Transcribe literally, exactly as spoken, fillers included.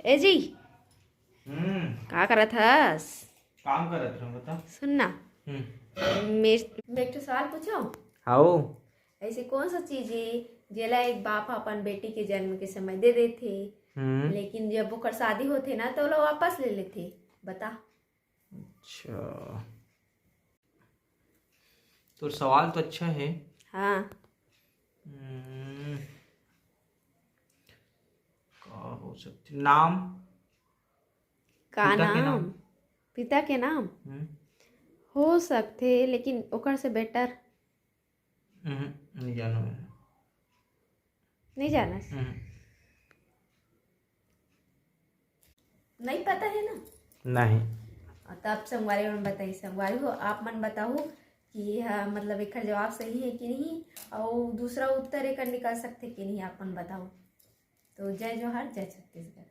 ए जी, हम्म। का करत हस? काम करत रहूं, बता। सुन ना, हम्म। मेर मैं एक ठो सवाल पूछो। हाओ। ऐसी कौन सा चीज है जेला एक बाप अपन बेटी के जन्म के समय दे देथे, हम्म। लेकिन जब ओकर शादी होथे ना तो ओला वापस ले लेथे? बता। अच्छा, तोर सवाल तो अच्छा है। हाँ। हम्म, का हो सकथे? नाम? का पिता के नाम? नाम? पिता के नाम हम्म, हो सकथे, लेकिन ओकर से बेटर हम्म, नहीं जाना मैं। नहीं जानस। हम्म, नहीं पता है ना? नहीं। तब संगवारी मन बताई। संगवारी हो, आप मन बताओ कि यह मतलब एकर जवाब सही है कि नहीं, और दूसरा उत्तर एकर निकल सकथे कि नहीं, आप मन बताओ। तो जय जोहार, जय छत्तीसगढ़।